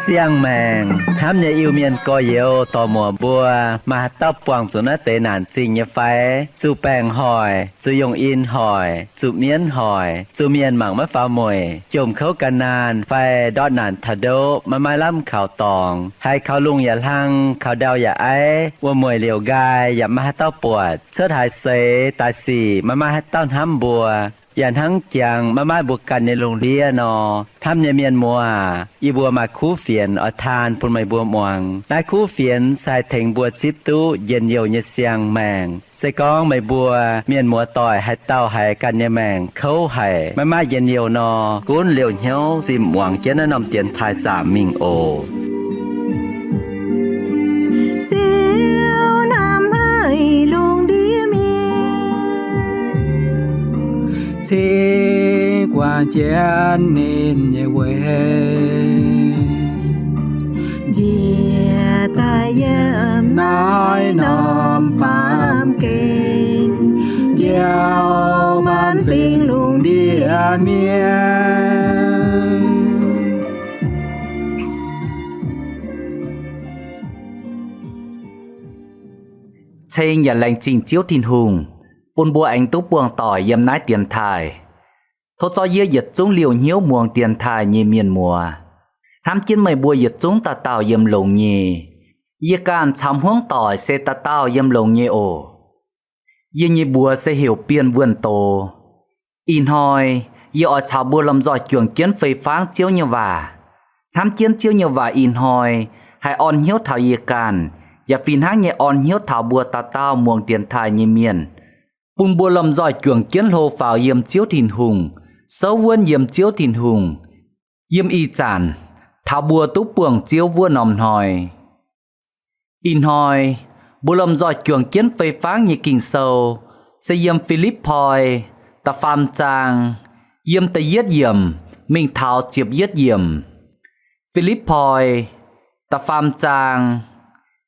Siang-maengc hnamv nyei Iu-Mienh gorx-youz dorc-muoc mbuo, maaih haaix dauh buangh zuqc naaiv deix naanc zingh nyei fai? Zuqc baengc hoic, zuqc yungh in hoic, zuqc mienv hoic, zuqc mienh mangc maiv faaux mueic, jomc kouv gan naanh fai ndortv naanc taux ndoqv maiv maaih lamh kaux dorngx, haiz kaux lungh yaac hlang, kaux ndau yaac aiv, wuom-mueic liouc nqaai yaac maiv maaih haaix dauh buatc, cuotv haaix seix daaih sic maiv maaih haaix dauh hnamv mbuo, yaac hnangv jangx maiv maaih mbuo ganh nyei lungh ndiev nor, hnamv nyei mienh muoz aac, yie mbuo maaih kuv fienx oix taan bun meih mbuo muangx. Naaiv kuv fienx se haih tengx mbuo zipv duqv njien-youh nyei siang-maengc. Se gorngv meih mbuo mienh muoz-doic haaix dauh haiz ganh nyei maengc kouv haic, maiv maaih njien-youh nor, gunv liouh hnyouv zinh muangx jienv naaiv norm dienx taaih zaamc mingh oc. Ziouv hnamv haic lungh ndiev mienh, cingx guangc jienv ninh nyei weic, njiec daaih yiem naaiv norm baamh gen, njoux maanc fingx lungh ndiev mienh. Ceng yaac laengz zingh Ziouv Tin-Hungh bun mbuo aengx duqv buangh doic yiem naaiv dienx taaih. Tov zorqv yie yietc zungv liouh hnyouv muangx dienx taaih nyei mienh muoz, hnamv jienv meih mbuo yietc zungv dauh dauh yiem longx nyei. Yie ganh caux hmuangv doic se dauh dauh yiem longx nyei oc. Yie nyei mbuox se heuc Bienh Wuonh Doz. Ih hnoi yie oix caux mbuo lomh nzoih juangc jienv fei fangv Ziouv nyei waac, hnamv jienv Ziouv nyei waac ih hnoi haih orn hnyouv taux yie ganh, yaac fih hnangv nyei orn hnyouv taux mbuo dauh dauh muangx dienx taaih nyei mienh, bun mbuo lomh nzoih juangc jienv hlo faaux yiem Ziouv Tin-Hungh, souv wuonv yiem Ziouv Tin-Hungh, yiem ih zanc taux mbuo duqv buangh Ziouv wuov norm hnoi. Ih hnoi mbuo lomh nzoih juangc jienv fei fangv nyei Ging-Sou se yiem Fi^lipv^poi da'faam zaang, yiem da'yietv yiemc mingh taux ziepc yietv yiemc. Fi^lipv^poi da'faam zaang,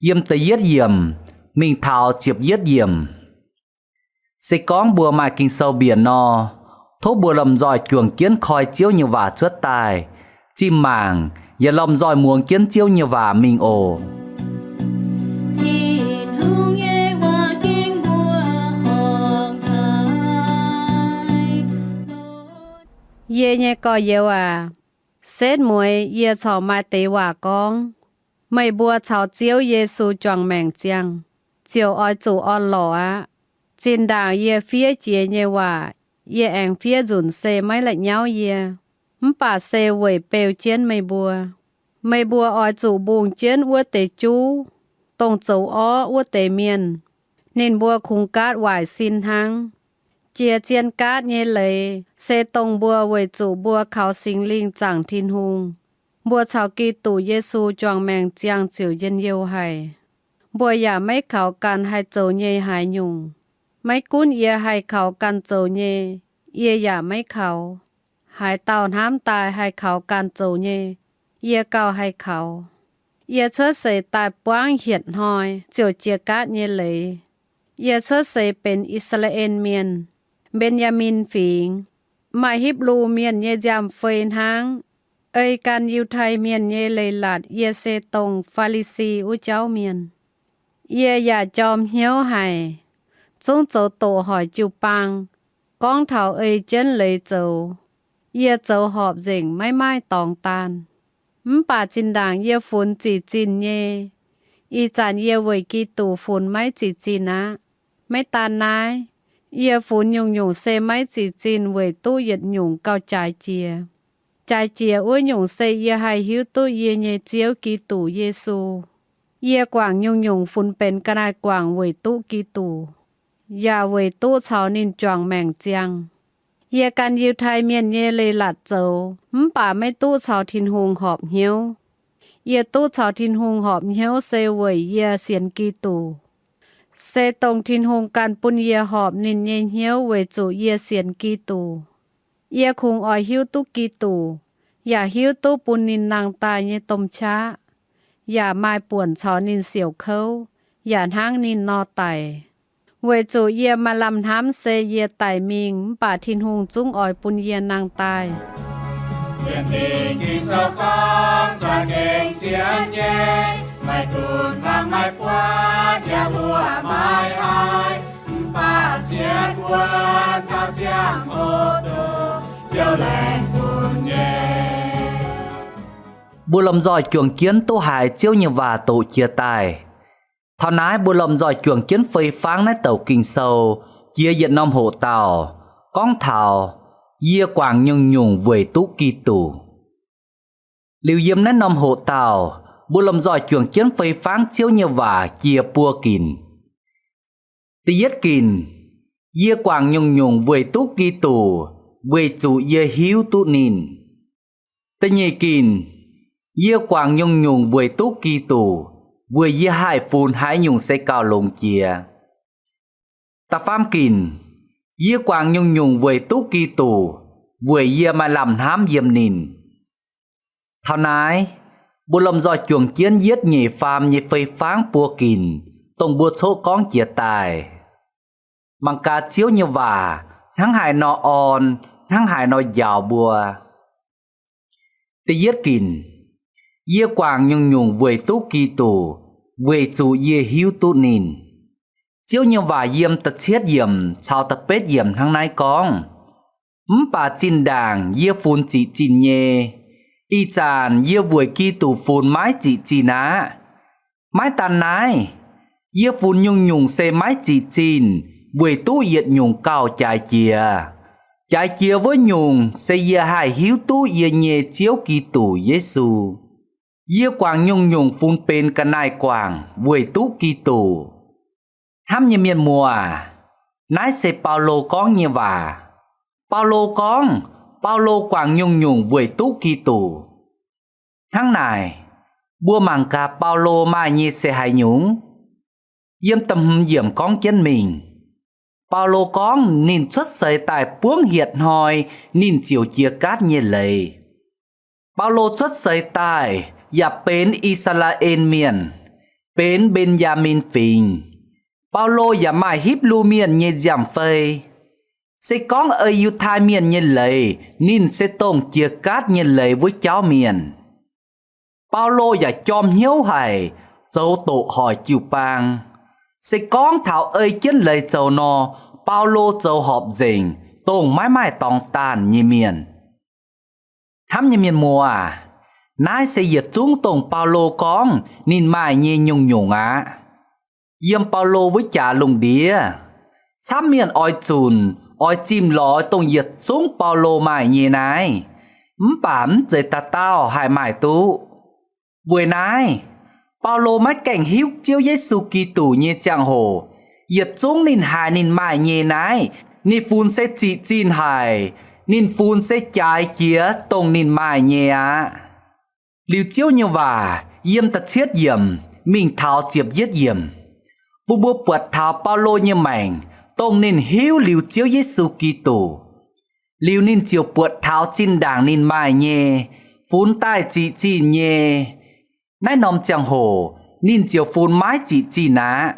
yiem da'yietv yiemc mingh taux ziepc yietv yiemc. Se gorngv mbuo maaih Ging-Sou mbienc nor, tov mbuo lomh nzoih juangc jienv koi Ziouv nyei waac cuotv daaih, zinh mangc yaac lomh nzoih muangx jienv Ziouv nyei waac mingh oc. Yie nyei gorx-youz aac, setv mueiz yie corc maaih deix waac gorngv. Meih mbuo caux Ziouv Yesu juangc maengc ziangh, ziouc oix zuqc orn-lorqc aqv. Zinh ndaangc yie fiev jiex nyei waac, yie aengx fiev nzunc se maiv la'nyauv yie, mv baac se weic beu jienv meih mbuo. Meih mbuo oix zuqc mbungh jienv wuov deix juv, dongh zoux orv wuov deix mienh. Ninh mbuo kungx gaatv waaic sin hnangv. Jiex zien gaatv nyei leiz se dongh mbuo weic zuqc mbuo kaux Singx Lingh zaangc Tin-Hungh, mbuo caux Giduc Yesu juangc maengc ziangh ziouc njien-youh haic. Mbuo yaac maiv kaux ganh haih zoux nyei haaix nyungc. Maiv gunv yie haih kaux ganh zoux nyei, yie yaac maiv kaux. Haaix dauh hnamv daaih haih kaux ganh zoux nyei, yie gauh haih kaux. Yie cuotv seix daaih buangv hietc hnoi ziouc jiex gaatv nyei leiz. Yie cuotv seix benx I^saa^laa^en Mienh, Mben^yaa^min Fingx, maaih Hipv^lu Mienh nyei nziaamv-fei hnangv, ei gan Yiutai Mienh nyei leiz-latc. Yie se dongh Faa^li^si wuov jauv mienh. Yie yaac jorm hnyouv haic, zungv zoux doqc hoic jiu-baang, gorngv taux ei jienv leiz zoux. Yie zoux horpc nzengc maiv maaih dorngx daanh. Mv baac zinh ndaangc yie funx zic zinh nyei, ih zanc yie weic Giduc funx maiv zic zinh aqv. Maiv daan naaiv, yie funx nyungc-nyungc se maiv zic zinh weic duqv yietc nyungc gauh jaaix jiex. Jaaix jiex wuov nyungc se yie haih hiuv duqv yie nyei Ziouv Giduc Yesu. Yie guangc nyungc-nyungc funx benx ga'naaiv-guangc weic duqv Giduc, yaac weic duqv caux ninh juangc maengc ziangh. Yie gan Yiutai Mienh nyei leiz-latc zoux mv baac maiv duqv caux Tin-Hungh horpc hnyouv. Yie duqv caux Tin-Hungh horpc hnyouv se weic yie sienx Giduc. Se dongh Tin-Hungh ganh bun yie horpc ninh nyei hnyouv weic zuqc yie sienx Giduc. Yie kungx oix hiuv duqv Giduc, yaac hiuv duqv bun ninh nangh daaih nyei domh qaqv, yaac maaih buonc caux ninh siouc kouv, yaac hnangv ninh nor daic. Weic zuqc yie maaih lamh hnamv se yie daic mingh, mv baac Tin-Hungh zungv oix bun yie nangh daaih. Mbuo lomh nzoih juangc jienv duqv haiz Ziouv nyei waac doqc jiex daaih. Taux naaiv mbuo lomh nzoih juangc jienv fei fangv naaiv douc Ging-Sou jiex yietc norm hoqc dauh, gorngv taux yie guangc nyungc-nyungc weic duqv Giduc. Liuz yiem naaiv norm hoqc dauh, mbuo lomh nzoih juangc jienv fei fangv Ziouv nyei waac jiex buo ginc. Da'yietv ginc, yie guangc nyungc-nyungc weic duqv Giduc, weic zuqc yie hiuv duqv ninh. Da'nyeic ginc, yie guangc nyungc-nyungc weic duqv Giduc, weic yie haih funx haaix nyungc se gauh longx jiex. Da'faam ginc, yie guangc nyungc-nyungc weic duqv Giduc, weic yie maaih lamh hnamv yiem ninh. Taux naaiv, mbuo lomh nzoih juangc jienv yietv nyeic faam nyei fei fangv buo ginc, dongh mbuo coqv gorngv jiex daaih. Mangc gaax Ziouv nyei waac hnangv haaix nor orn, hnangv haaix nor njaaux mbuo. Da'yietv ginc, yie guangc nyungc-nyungc weic duqv Giduc, weic zuqc yie hiuv duqv ninh. Ziouv nyei waac yiem da'cietv yiemc caux da'betv yiemc hnangv naaiv gorngv, mv baac zinh ndaangc yie funx ziqc zinh nyei. Ih zanc yie weic Giduc funx maiv ziqc zinh aqv. Maiv daan naaiv, yie funx nyungc-nyungc se maiv ziqc zinh weic duqv yietc nyungc gauh jaaix jiex. Jaaix jiex wuov nyungc se yie haih hiuv duqv yie nyei Ziouv Giduc Yesu. Yie guangc nyungc-nyungc funx benx ga'naaiv-guangc weic duqv Giduc. Hnamv nyei mienh muoz, naaiv se Baulo gorngv nyei waac. Baulo gorngv, Baulo guangc nyungc-nyungc weic duqv Giduc. Hnangv naaic, mbuo mangc gaax Baulo maaih nyei se haaix nyungc? Yiem da'hmz yiemc gorngv jienv mingh. Baulo gorngv ninh cuotv seix daaih buangv hietc hnoi ninh ziouc jiex gaatv nyei leiz. Baulo cuotv seix daaih yaac benx I^saa^laa^en Mienh, benx Mben^yaa^min Fingx. Baulo yaac maaih Hipv^lu Mienh nyei nziaamv-fei. Se gorngv ei Yiutai Mienh nyei leiz, ninh se dongh jiex gaatv nyei leiz wuov jauv mienh. Baulo yaac jorm hnyouv haic, zoux doqc hoic jiu-baang. Se gorngv taux ei jienv leiz zoux nor, Baulo zoux horpc nzengc, dongh maiv maaih dorngx daanh nyei mienh. Hnamv nyei mienh muoz aac, naaiv se yietc zungv dongh Baulo gorngv ninh maaih nyei nyungc-nyungc aqv. Yiem Baulo wuov jaax lungh ndiev, camv mienh oix zunc oix zimh lorz dongh yietc zungv Baulo maaih nyei naaiv, mv baac mv zeiz dauh dauh haih maaih duqv. Weic naaiv, Baulo maiv gaengh hiuv Ziouv Yesu Giduc nyei ziangh hoc, yietc zungv ninh haiz ninh maaih nyei naaiv, ninh funx se ziqc zinh haic, ninh funx se jaaix jiex dongh ninh maaih nyei aqv. Liuz Ziouv nyei waac yiem da'cietv yiemc mingh taux ziepc yietv yiemc, bun mbuo buatc taux Baulo nyei maengc, dongh ninh hiuv liuz Ziouv Yesu Giduc. Liuz ninh ziouc buatc taux zinh ndaangc ninh maaih nyei, funx daaih ziqc zinh nyei. Naaiv norm ziangh hoc ninh ziouc funx maiv ziqc zinh aqv.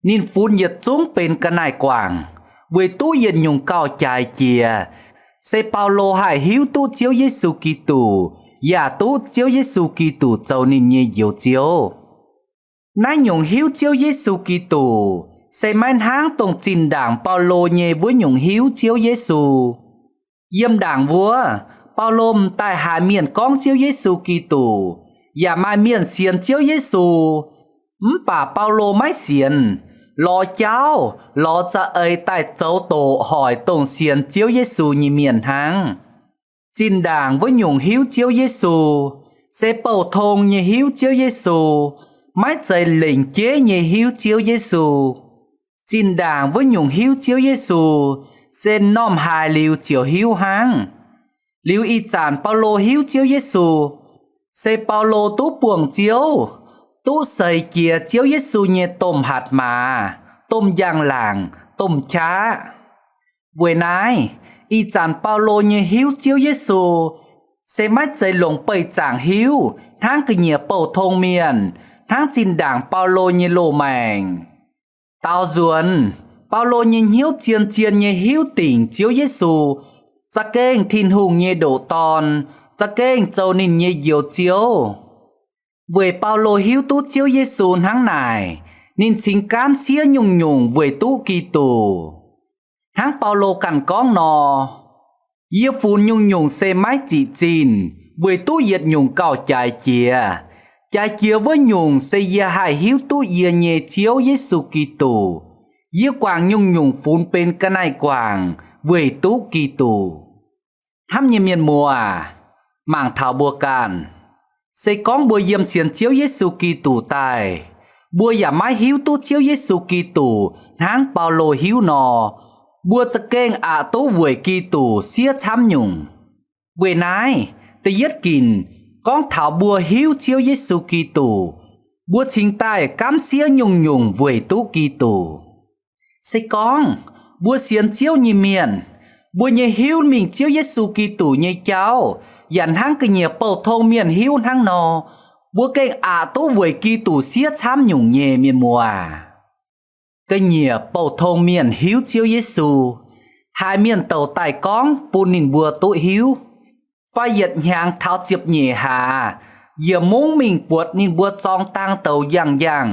Ninh funx yietc zungv benx ga'naaiv-guangc, weic duqv yietc nyungc gauh jaaix jiex, se Baulo haih hiuv duqv Ziouv Yesu Giduc, yaac duqv Ziouv Yesu Giduc zoux ninh nyei Njoux Ziouv. Naaiv nyungc hiuv Ziouv Yesu Giduc se maiv hnangv dongh zinh ndaangc Baulo nyei wuov nyungc hiuv Ziouv Yesu. Yiem ndaangc wuov, Baulo m'daaih haiz mienh gorngv Ziouv Yesu Giduc, yaac maaih mienh sienx Ziouv Yesu. Mv baac Baulo maiv sienx, lorz jauv lorz za'eix daaih zoux doqc hoic dongh sienx Ziouv Yesu nyei mienh hnangv. Zinh ndaangc wuov nyungc hiuv Ziouv Yesu se bouh tong nyei hiuv Ziouv Yesu, maiv zeiz lengc jeiv nyei hiuv Ziouv Yesu. Zinh ndaangc wuov nyungc hiuv Ziouv Yesu se m'normh haiz liuz ziouc hiuv hnangv. Liuz ih zanc Baulo hiuv Ziouv Yesu, se Baulo duqv buangh Ziouv, duqv seix jiex Ziouv Yesu nyei domh hatc maaz, domh njang-laangc, domh qaqv. Weic naaiv, ih zanc Baulo nyei hiuv Ziouv Yesu se maiv zeiz longc beih zaangc hiuv hnangv ga'nyiec bouh tong mienh, hnangv zinh ndaangc Baulo nyei loz-maengc. Daaux nzuonx, Baulo nyei hnyouv zien-zien nyei hiuv dingc Ziouv Yesu za'gengh Tin-Hungh nyei ndoqc Dorn, za'gengh zoux ninh nyei Njoux Ziouv. Weic Baulo hiuv duqv Ziouv Yesu hnangv naaic, ninh cingx gaamv siev nyungc-nyungc weic duqv Giduc. Hnangv Baulo ganh gorngv nor, Yie funx nyungc-nyungc se maiv ziqc zinh, weic duqv yietc nyungc gauh jaaix jiex. Jaaix jiex wuov nyungc se yie haih hiuv duqv yie nyei Ziouv Yesu Giduc. Yie guangc nyungc-nyungc funx benx ga'naaiv-guangc weic duqv Giduc. Hnamv nyei mienh muoz aac, mangc taux mbuo ganh. Se gorngv mbuo yiem sienx Ziouv Yesu Giduc daaih, mbuo yaac maiv hiuv duqv Ziouv Yesu Giduc hnangv Baulo hiuv nor, mbuo za'gengh aqc duqv weic Giduc siev camv nyungc. Weic naaiv, da'yietv ginc, gorngv taux mbuo hiuv Ziouv Yesu Giduc, mbuo cingx daaih gaamv siev nyungc-nyungc weic duqv Giduc. Se gorngv mbuo sienx Ziouv nyei mienh, mbuo nyei hiuv mingh Ziouv Yesu Giduc nyei jauv yaac hnangv ga'nyiec bouh tong mienh hiuv hnangv nor, mbuo gengh aqc duqv weic Giduc siev camv nyungc nyei, mienh muoz aac. Ga'nyiec bouh tong mienh hiuv Ziouv Yesu, haiz mienh douc daaih gorngv bun ninh mbuo duqv hiuv, fai yietc hnyangx taux ziepc nyeic hlaax, yietc mungv mingh buatc ninh mbuo zorng dang douz njang-njang,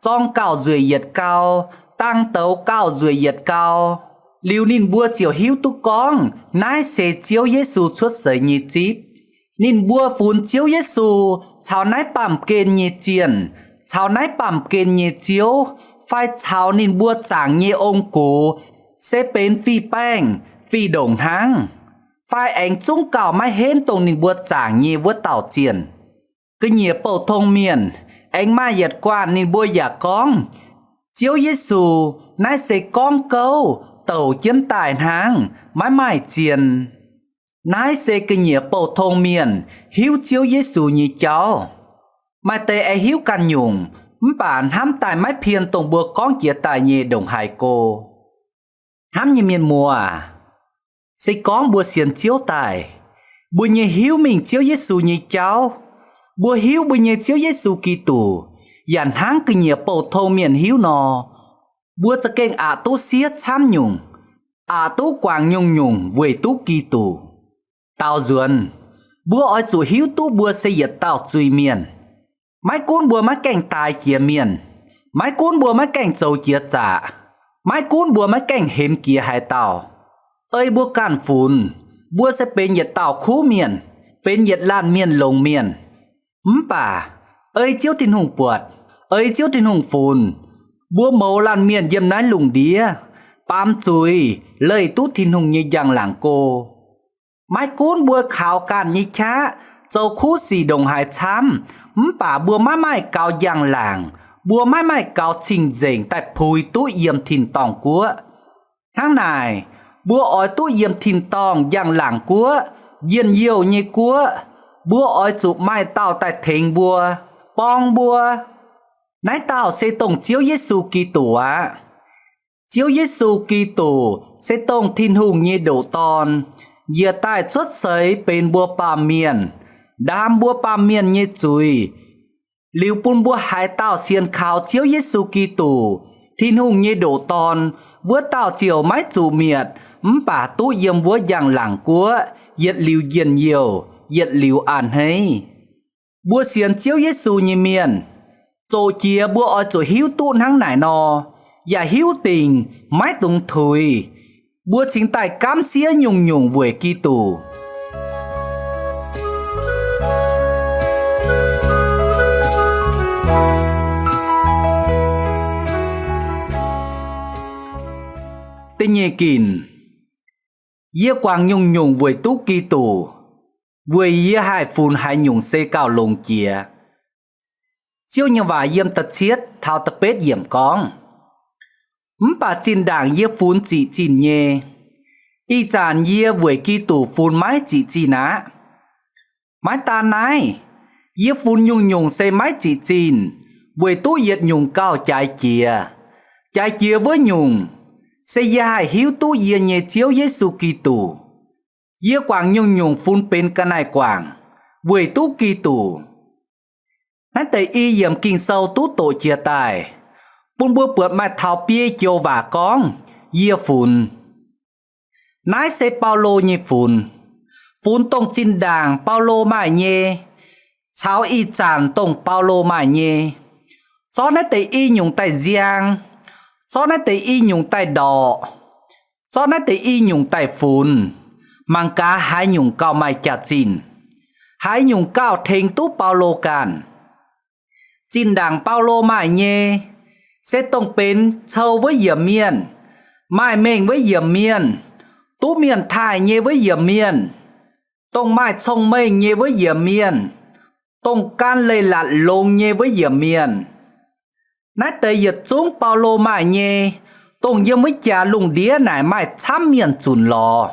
zorng gauh nzueic yietc gau, dang douz gauh nzueic yietc gau. Liuz ninh mbuo ziouc hiuv duqv gorngv naaiv se Ziouv Yesu cuotv seix nyei zipv. Ninh mbuo funx Ziouv Yesu caux naaiv baamh gen nyei zienh, caux naaiv baamh gen nyei Ziouv, fai caux ninh mbuo zaangc nyei ong-gux, se benx fih baengh fih ndongc hnangv, fai aengx zungv gauh maiv henv dongh ninh mbuo zaangc nyei wuov dauh zienh. Ga'nyiec bouh tong mienh aengx maaih yietc guanh ninh mbuo yaac gorngv, Ziouv Yesu, naaiv se gorngv gouv douc jienv daaih hnangv, maiv maaih zien. Naaiv se ga'nyiec bouh tong mienh hiuv Ziouv Yesu nyei jauv. Maaih deix aengx hiuv ganh nyungc, mv baac hnamv daaih maiv pien dongh mbuo gorngv jiex daaih nyei ndongc haaix go. Hnamv nyei mienh muoz aac, se gorngv mbuo sienx Ziouv daaih, mbuo nyei hiuv mingh Ziouv Yesu nyei jauv, mbuo hiuv mbuo nyei Ziouv Yesu Giduc yaac hnangv ga'nyiec bouh tong mienh hiuv nor, mbuo za'gengh aqc duqv siev camv nyungc, aqc duqv guangc nyungc-nyungc weic duqv Giduc. Daaux nzuonx, mbuo oix zuqc hiuv duqv mbuo se yietc dauh zuiz-mienh. Maiv gunv mbuo maiv gaengh daix jiex mienh, maiv gunv mbuo maiv gaengh zoux jiex zaqc, maiv gunv mbuo maiv gaengh hemx jiex haaix dauh, ei mbuo ganh funx, mbuo se benx yietc dauh kuv mienh, benx yietc laanh mienh longx mienh. Mv baac ei Ziouv Tin-Hungh buatc, ei Ziouv Tin-Hungh funx, mbuo mouz laanh mienh yiem naaiv lungh ndiev baamz zuiz leih duqv Tin-Hungh nyei njang-laangc go. Maiv gunv mbuo kaux ganh nyei qaqv zoux kuv sic ndongc haaix camv, mv baac mbuo maiv maaih gaux njang-laangc, mbuo maiv maaih gaux cing-nzengc daaih puix duqv yiem tin-dorngh guoqv. Hnangv naaic, mbuo oix duqv yiem tin-dorngh njang-laangc guoqv, njien-youh nyei guoqv, mbuo oix zuqc maaih dauh daaih tengx mbuo, borng mbuo. Naaiv dauh se dongh Ziouv Yesu Giduc aqv. Ziouv Yesu Giduc se dongh Tin-Hungh nyei ndoqc Dorn, njiec daaih cuotv seix benx mbuo baamh mienh, ndaam mbuo baamh mienh nyei zuiz, liuz bun mbuo haaix dauh sienx kaux Ziouv Yesu Giduc, Tin-Hungh nyei ndoqc Dorn, wuov dauh ziouc maiv zuqc mietc, mv baac duqv yiem wuov njang-laangc guoqv yietc liuz njien-youh, yietc liuz a'hneiv. Mbuo sienx Ziouv Yesu nyei mienh, zoqc jiex mbuo oix zuqc hiuv duqv hnangv naaic nor, yaac hiuv dingc maiv dungx tuix. Mbuo cingx daaih gaamv siev nyungc-nyungc weic Giduc. Da'nyeic ginc, yie guangc nyungc-nyungc weic duqv Giduc, weic yie haih funx haaix nyungc se gauh longx jiex. Ziouv nyei waac yiem da'cietv taux da'betv yiemc gorngv, mv baac zinh ndaangc yie funx ziqc zinh nyei, ih zanc yie weic Giduc funx maiv ziqc zinh aqv. Maiv daan naaiv, yie funx nyungc-nyungc se maiv ziqc zinh, weic duqv yietc nyungc gauh jaaix jiex. Jaaix jiex wuov nyungc, se yie haih hiuv duqv yie nyei Ziouv Yesu Giduc. Yie guangc nyungc-nyungc funx benx ga'naaiv guangc, weic duqv Giduc. Naaiv deix i yiemc Ging-Sou duqv doqc jiex daaih, bun mbuo buatc maaih taux biei joux waac gorngv, yie funx. Naaiv se Baulo nyei funx. Funx dongh zinh ndaangc Baulo maaih nyei, caux ih zanc dongh Baulo maaih nyei. Zorqv naaiv deix i nyungc daaih nziang, zorqv naaiv deix i nyungc daaih ndorqc, zorqv naaiv deix i nyungc daaih funx, mangc gaax haaix nyungc gauh maaih jaax-zinh, haaix nyungc gauh tengx duqv Baulo ganh. Zinh ndaangc Baulo maaih nyei, se dongh benx cou wuov yiemc mienh, maaih mengh wuov yiemc mienh, duqv mienh taaih nyei wuov yiemc mienh, dongh maaih cong-mengh nyei wuov yiemc mienh, dongh gan leiz-latc longx nyei wuov yiemc mienh. Naaiv deix yietc zungv Baulo maaih nyei, dongh yiem wuov jaax lungh ndiev naaic maaih camv mienh zunc lorz.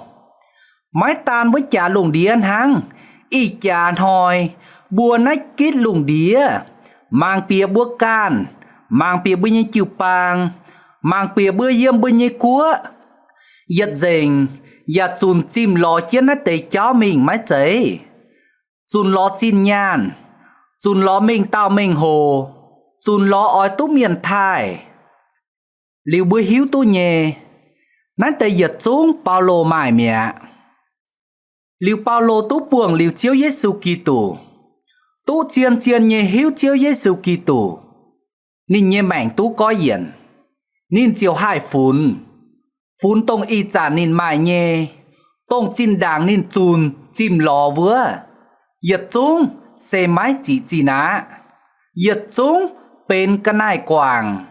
Maiv daan wuov jaax lungh ndiev hnangv, ih jaax hnoi mbuo naaiv gitv lungh ndiev, mangc bieqc mbuo ganh, mangc bieqc mbuo nyei jiu-baang, mangc bieqc mbuo yiem mbuo nyei guoqv, yietc nzengc yaac zunc zimh lorz jienv naaiv deix jauv mingh maiv zeiz? Zunc lorz zinh nyaanh, zunc lorz mengh dauh mengh hoc, zunc lorz oix duqv mienh taaih. Liuz mbuo hiuv duqv nyei, naaiv deix yietc zungv Baulo maaih mi'aqv. Liuz Baulo duqv buangh liuz Ziouv Yesu Giduc, duqv zien-zien nyei hiuv Ziouv Yesu Giduc, ninh nyei maengc duqv goiv yienc. Ninh ziouc haih funx, funx dongh ih zanc ninh maaih nyei, dongh zinh ndaangc ninh zunc zimh lorz wuov, yietc zungv se maiv zic zinh aqv. Yietc zungv benx ga'naaiv guangc.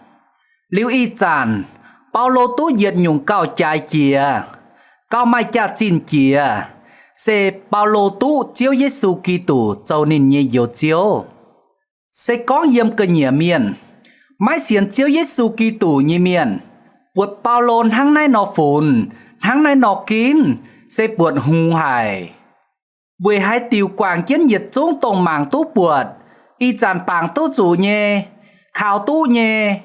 Liuz ih zanc, Baulo duqv yietc nyungc gauh jaaix jiex, gauh maaih jaax-zinh jiex, se Baulo duqv Ziouv Yesu Giduc zoux ninh nyei Njoux Ziouv. Se gorngv yiem ga'nyiec mienh, maiv sienx Ziouv Yesu Giduc nyei mienh, buatc Baulo hnangv naaiv nor funx, hnangv naaiv nor ginv, se buatc hngux haic. Weic haaix diuc guangc jienv yietc zungv dongh mangc duqv buatc, ih zanc bangc duqv zuqc nyei, kaux duqv nyei,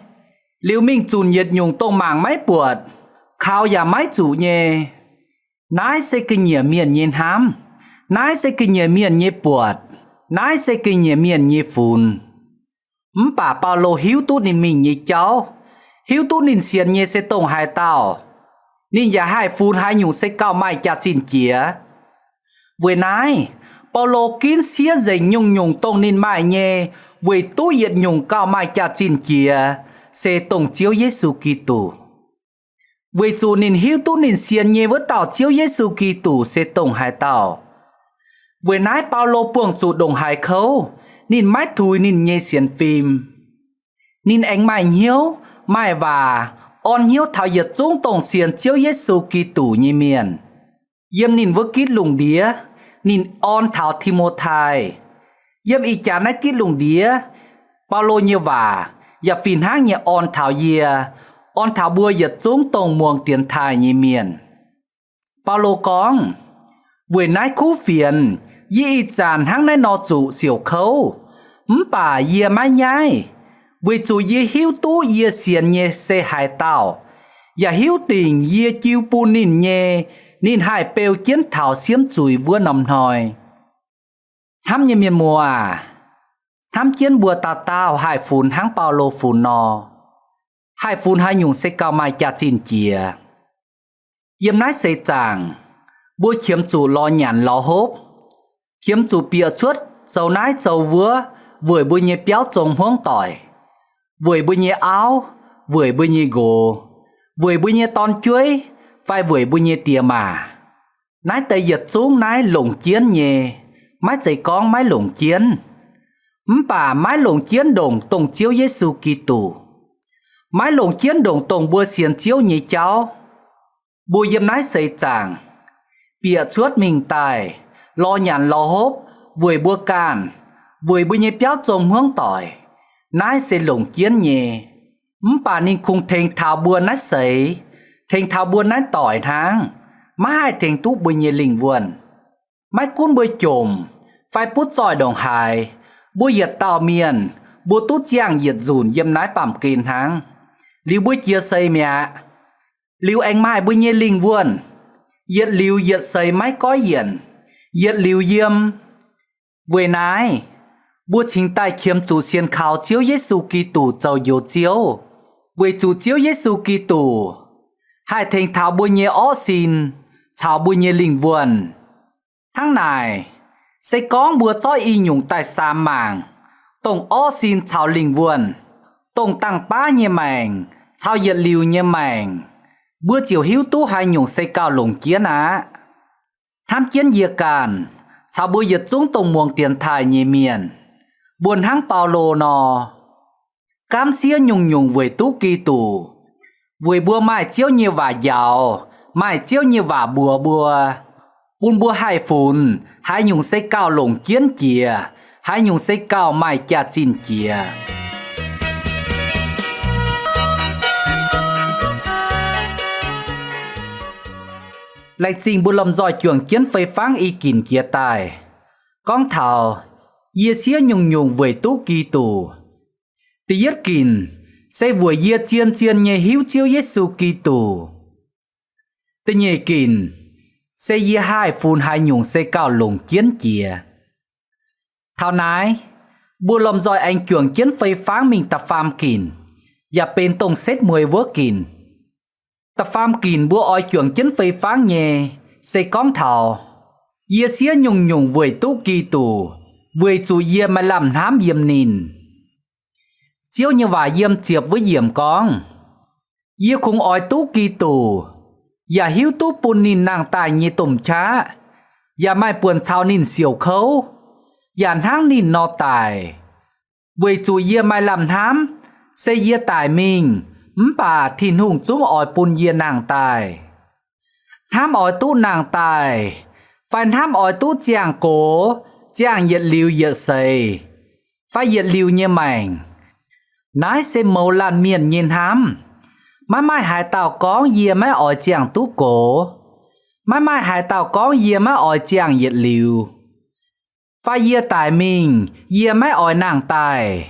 liuz mingh zunc yietc nyungc dongh mangc maiv buatc, kaux yaac maiv zuqc nyei? Naaiv se ga'nyiec mienh nyei hnamv. Naaiv se ga'nyiec mienh nyei buatc. Naaiv se ga'nyiec mienh nyei funx. Mv baac Baulo hiuv duqv ninh mingh nyei jauv, hiuv duqv ninh sienx nyei se dongh haaix dauh. Ninh yaac haih funx haaix nyungc se gauh maaih jaax-zinh jiex. Weic naaiv, Baulo ginv siev nzengc nyungc-nyungc dongh ninh maaih nyei, weic duqv yietc nyungc gauh maaih jaax-zinh jiex, se dongh Ziouv Yesu Giduc. Weic zuqc ninh hiuv duqv ninh sienx nyei wuov dauh Ziouv Yesu Giduc se dongh haaix dauh. Weic naaiv Baulo buangh zuqc ndongc haaix kouv, ninh maiv tuix ninh nyei sienx fim. Ninh aengx maaih hnyouv, maaih waac, orn hnyouv taux yietc zungv dongh sienx Ziouv Yesu Giduc nyei mienh. Yiem ninh wuov gitv lungh ndiev, ninh orn taux Ti^mo^tai. Yiem ih jaax naaiv gitv lungh ndiev, Baulo nyei waac yaac fih hnangv nyei orn taux yie, orn taux mbuo yietc zungv dongh muangx dienx taaih nyei mienh. Baulo gorngv, weic naaiv kuv fienx, yie ih zanc hnangv naaiv nor zuqc siouc kouv, mv baac yie maiv nyaiv, weic zuqc yie hiuv duqv yie sienx nyei se haaix dauh, yaac hiuv dingc yie jiu bun ninh nyei, ninh haih beu jienv taux siemv zuiz wuov norm hnoi. Hnamv nyei mienh muoz aac, hnamv jienv mbuo dauh dauh haih funx hnangv Baulo funx nor, haih funx haaix nyungc se gauh maaih jaax-zinh jiex. Yiem naaiv seix zaangc, mbuo qiemx zuqc lorz nyanc lorz hopv, qiemx zuqc bieqc cuotv zoux naaiv zoux wuov weic mbuo nyei biauv zong hmuangv doic, weic mbuo nyei auv, weic mbuo nyei nqox, weic mbuo nyei dorn-jueiv, fai weic mbuo nyei diex maac. Naaiv deix yietc zungv naaiv longc jienv nyei, maiv zeiz gorngv maiv longc jienv. Mv baac maiv longc jienv ndongc dongh Ziouv Yesu Giduc. Maiv longc jienv ndongc dongh mbuo sienx Ziouv nyei jauv. Mbuo yiem naaiv seix zaangc, bieqc cuotv mingh daaih, lorz nyanc lorz hopv, weic mbuo ganh, weic mbuo nyei biauv zong hmuangv doic, naaiv se longc jienv nyei. Mv baac ninh kungx tengx taux mbuo naaiv seix, tengx taux mbuo naaiv doic hnangv, maiv haih tengx duqv mbuo nyei lingh wuonh. Maiv gunv mbuo jomc fai butv zoih ndongc haaix, mbuo yietc dauh mienh, mbuo duqv ziangh yietc nzunc yiem naaiv baamh gen hnangv. Liuz mbuo jiex seix mi'aqv. Liuz aengx maaih mbuo nyei lingh wuonh. yietc liuz yietc seix maiv goiv yienc, yietc liuz yiem. Weic naaiv, mbuo cingx daaih qiemx zuqc sienx kaux Ziouv Yesu Giduc zoux Njoux Ziouv, weic zuqc Ziouv Yesu Giduc haih tengx taux mbuo nyei orv sin caux mbuo nyei lingh wuonh. Hnangv naaic, se gorngv mbuo zorqv i nyungc daaih samx mangc, dongh orv sin caux lingh wuonh, dongh dangh baav nyei maengc caux yietc liuz nyei maengc, mbuo ziouc hiuv duqv haaix nyungc se gauh longc jienv aqv. Hnamv jienv yie ganh caux mbuo yietc zungv dongh muangx dienx taaih nyei mienh, mbuo hnangv Baulo nor, gaamv siev nyungc-nyungc weic duqv Giduc, weic mbuo maaih Ziouv nyei waac njaaux, maaih Ziouv nyei waac mbuox mbuo, bun mbuo haih funx haaix nyungc se gauh longc jienv jiex, haaix nyungc se gauh maaih jaax-zinh jiex. Laengz zingh mbuo lomh nzoih juangc jienv fei fangv i ginc jiex daaih. Gorngv taux yie siev nyungc-nyungc weic duqv Giduc. Da'yietv ginc se weic yie zien-zien nyei hiuv Ziouv Yesu Giduc. Da'nyeic ginc se yie haih funx haaix nyungc se gauh longc jienv jiex. Taux naaiv, mbuo lomh nzoih aengx juangc jienv fei fangv mingh da'faam ginc, yaac benx dongh setv mueiz wuov ginc. Da'faam ginc mbuo oix juangc jienv fei fangv nyei, se gorngv taux yie siev nyungc-nyungc weic duqv Giduc, weic zuqc yie maaih lamh hnamv yiem ninh. Ziouv nyei waac yiem ziepc wuov yiemc gorngv, yie kungx oix duqv Giduc, yaac hiuv duqv bun ninh nangh daaih nyei domh qaqv, yaac maaih buonc caux ninh siouc kouv, yaac hnangv ninh nor daic. Weic zuqc yie maaih lamh hnamv, se yie daic mingh, mv baac Tin-Hungh zungv oix bun yie nangh daaih. Hnamv oix duqv nangh daaih, fai hnamv oix duqv ziangh gox, ziangh yietc liuz yietc seix, fai yietc liuz nyei maengc, naaiv se mouz laanh mienh nyei hnamv. Maiv maaih haaix dauh gorngv yie maiv oix ziangh duqv gox. Maiv maaih haaix dauh gorngv yie maiv oix ziangh yietc liuz. Fai yie daic mingh, yie maiv oix nangh daaih.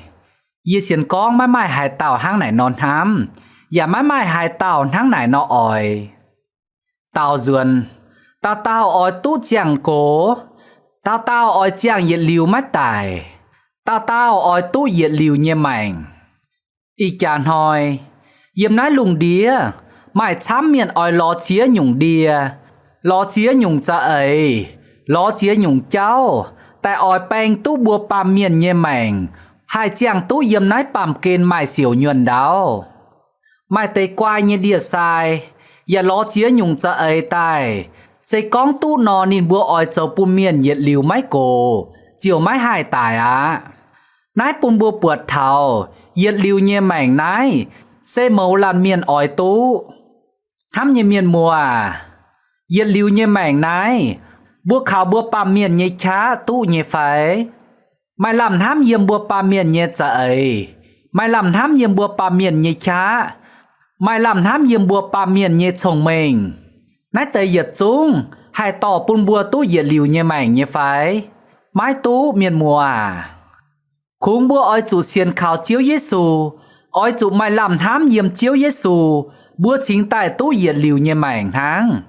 Yie sienx gorngv maiv maaih haaix dauh hnangv naaic nor hnamv, yaac maiv maaih haaix dauh hnangv naaic nor oix. Daaux nzuonx, dauh dauh oix duqv ziangh gox, dauh dauh oix ziangh yietc liuz maiv daic, dauh dauh oix duqv yietc liuz nyei maengc. Ih jaax hnoi, yiem naaiv lungh ndiev maaih camv mienh oix lorz ziex nyungc ndie, lorz ziex nyungc za'eix, lorz ziex nyungc jauv, daaih oix baeng duqv mbuo baamh mienh nyei maengc, haih ziangh duqv yiem naaiv baamh gen maaih siouc nyuonh ndaauv. Maaih deix guai nyei ndie-sai, yaac lorz ziex nyungc za'eix daaih, se gorngv duqv nor, ninh mbuo oix zoux bun mienh yietc liuz maiv gox, ziouc maiv haih daic aqv. Naaiv bun mbuo buatc taux yietc liuz nyei maengc naaiv se mouz laanh mienh oix duqv. Hnamv nyei mienh muoz aac, yietc liuz nyei maengc naaiv, mbuo kaux mbuo baamh mienh nyei qaqv duqv nyei fai? Maaih lamh hnamv yiem mbuo baamh mienh nyei za'eix, maaih lamh hnamv yiem mbuo baamh mienh nyei qaqv, maaih lamh hnamv yiem mbuo baamh mienh nyei cong-mengh, naaiv deix yietc zungv haih dorh bun mbuo duqv yietc liuz nyei maengc nyei fai? Maiv duqv, mienh muoz aac. Kungx mbuo oix zuqc sienx kaux Ziouv Yesu, oix zuqc maaih lamh hnamv yiem Ziouv Yesu, mbuo cingx daaih duqv yietc liuz nyei maengc hnangv.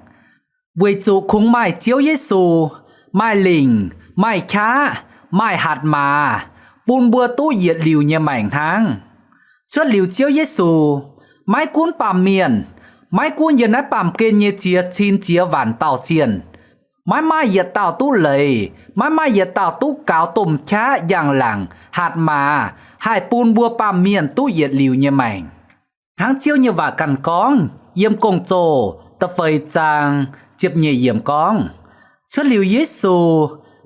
Weic zuqc kungx maaih Ziouv Yesu, maaih lingc, maaih qaqv, maaih hatc maaz, bun mbuo duqv yietc liuz nyei maengc hnangv. Cuotv liuz Ziouv Yesu, maiv gunv baamh mienh, maiv gunv yiem naaiv baamh gen nyei ziex cin ziex waanc dauh zienh, maiv maaih yietc dauh duqv leiz, maiv maaih yietc dauh duqv gaux domh qaqv, njang-laangc, hatc maaz, haih bun mbuo baamh mienh duqv yietc liuz nyei maengc. Hnangv Ziouv nyei waac ganh gorngv yiem Gong-Zoh da'feix zaang ziepc nyeic yiemc gorngv, cuotv liuz Yesu,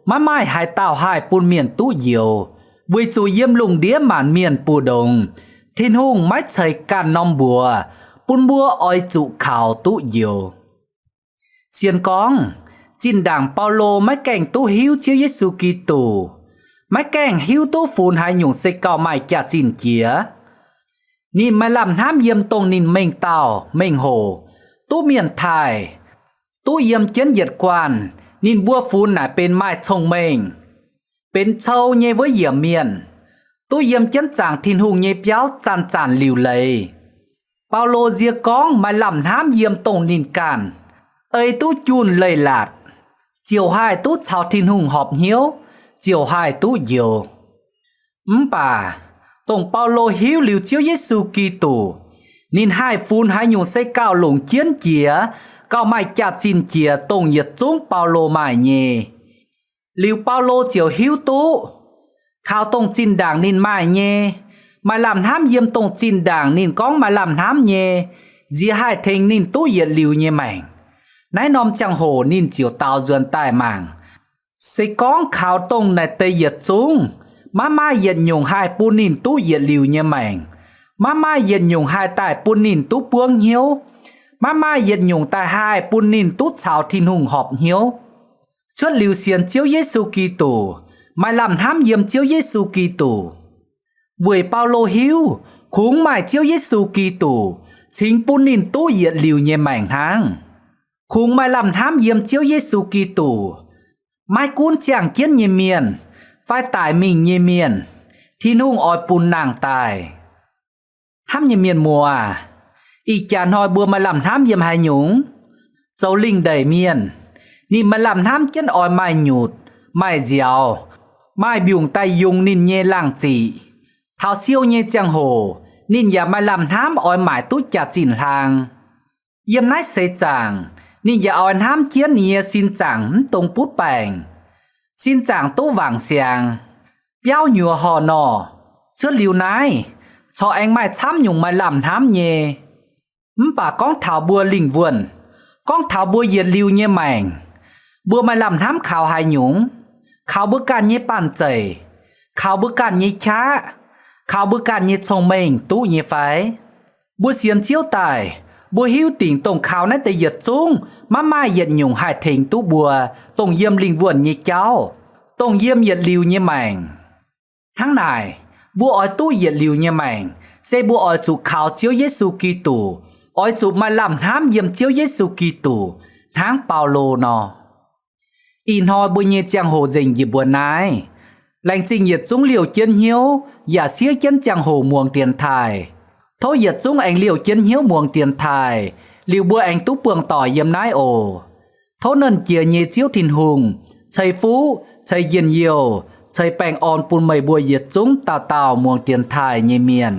maiv maaih haaix dauh haih bun mienh duqv njoux, weic zuqc yiem lungh ndiev maanc mienh mbu'ndongx, Tin-Hungh maiv ceix ganh norm mbuox bun mbuo oix zuqc kaux duqv njoux. Sienx gorngv, zinh ndaangc Baulo maiv gaengh duqv hiuv Ziouv Yesu Giduc, maiv gaengh hiuv duqv funx haaix nyungc se gauh maaih jaax-zinh jiex. Ninh maaih lamh hnamv yiem dongh ninh mengh dauh mengh hoc, duqv mienh taaih, duqv yiem jienv yietc guanh, ninh mbuo funx naaic benx maaih cong-mengh, benx cou nyei wuov yiemc mienh, duqv yiem jienv zaangc Tin-Hungh nyei biauv zanc-zanc liuc leiz. Baulo nzie gorngv maaih lamh hnamv yiem dongh ninh ganh, ei duqv junh leiz-latc, ziouc haih duqv caux Tin-Hungh horpc hnyouv, ziouc haih duqv njoux. Mv baac dongh Baulo hiuv liuz Ziouv Yesu Giduc, ninh haih funx haaix nyungc se gauh longc jienv jiex, gauh maaih jaax-zinh jiex dongh yietc zungv Baulo maaih nyei. Liuz Baulo ziouc hiuv duqv, kaux dongh zinh ndaangc ninh maaih nyei, maaih lamh hnamv yiem dongh zinh ndaangc ninh gorngv maaih lamh hnamv nyei, nziex haih tengx ninh duqv yietc liuz nyei maengc. Naaiv norm ziangh hoc ninh ziouc daaux nzuonx daaih mangc. Se gorngv kaux dongh naaic deix yietc zungv, maiv maaih yietc nyungc haih bun ninh duqv yietc liuz nyei maengc, maiv maaih yietc nyungc haih daaih bun ninh duqv buangv hnyouv, maiv maaih yietc nyungc daaih haih bun ninh duqv caux Tin-Hungh horpc hnyouv. Cuotv liuz sienx Ziouv Yesu Giduc, maaih lamh hnamv yiem Ziouv Yesu Giduc. Weic Baulo hiuv, kungx maaih Ziouv Yesu Giduc cingx bun ninh duqv yietc liuz nyei maengc hnangv. Kungx maaih lamh hnamv yiem Ziouv Yesu Giduc, maiv gunv ziangh jienv nyei mienh fai daic mingh nyei mienh, Tin-Hungh oix bun nangh daaih. Hnamv nyei mienh muoz, ih jaax hnoi mbuo maaih lamh hnamv yiem haaix nyungc? Zoux lingh ndeic mienh, ninh maaih lamh hnamv jienv oix maaih nyutc, maaih nziaaux, maaih mbiungc daaih yungz ninh nyei laangh ziqc. Taux siou nyei ziangh hoc, ninh yaac maaih lamh hnamv oix maaic duqv jaax-zinh hlang. Yiem naaiv seix zaangc, ninh yaac oix hnamv jienv ninh nyei sin zaangc mv dungx butv baengc, sin zaangc duqv wangc siangx, biauv nyuoz horh nor. Cuotv liuz naaiv, corc aengx maaih camv nyungc maaih lamh hnamv nyei. Mv baac gorngv taux mbuo lingh wuonh, gorngv taux mbuo yietc liuz nyei maengc, mbuo maaih lamh hnamv kaux haaix nyungc? Kaux mbuo ganh nyei banh zeic, kaux mbuo ganh nyei qaqv, kaux mbuo ganh nyei cong-mengh duqv nyei fai? Mbuo sienx Ziouv daaih, mbuo hiuv dingc dongh kaux naaiv deix yietc zungv maiv maaih yietc nyungc haih tengx duqv mbuo dongh yiem lingh wuonh nyei jauv, dongh yiem yietc liuz nyei maengc. Hnangv naaic, mbuo oix duqv yietc liuz nyei maengc, se mbuo oix zuqc kaux Ziouv Yesu Giduc, oix zuqc maaih lamh hnamv yiem Ziouv Yesu Giduc, hnangv Baulo nor. Ih hnoi mbuo nyei ziangh hoc nzengc njiec mbuo naaiv. Laengz zingh yietc zungv liouh jienv hnyouv yaac siev jienv ziangh hoc muangx dienx taaih. Tov yietc zungv aengx liouh jienv hnyouv muangx dienx taaih, liuz mbuo aengx duqv buangh doic yiem naaiv oc. Tov Nernh Jiex nyei Ziouv Tin-Hungh ceix fuqv ceix njien-youh ceix baengh orn bun meih mbuo yietc zungv dauh dauh muangx dienx taaih nyei mienh.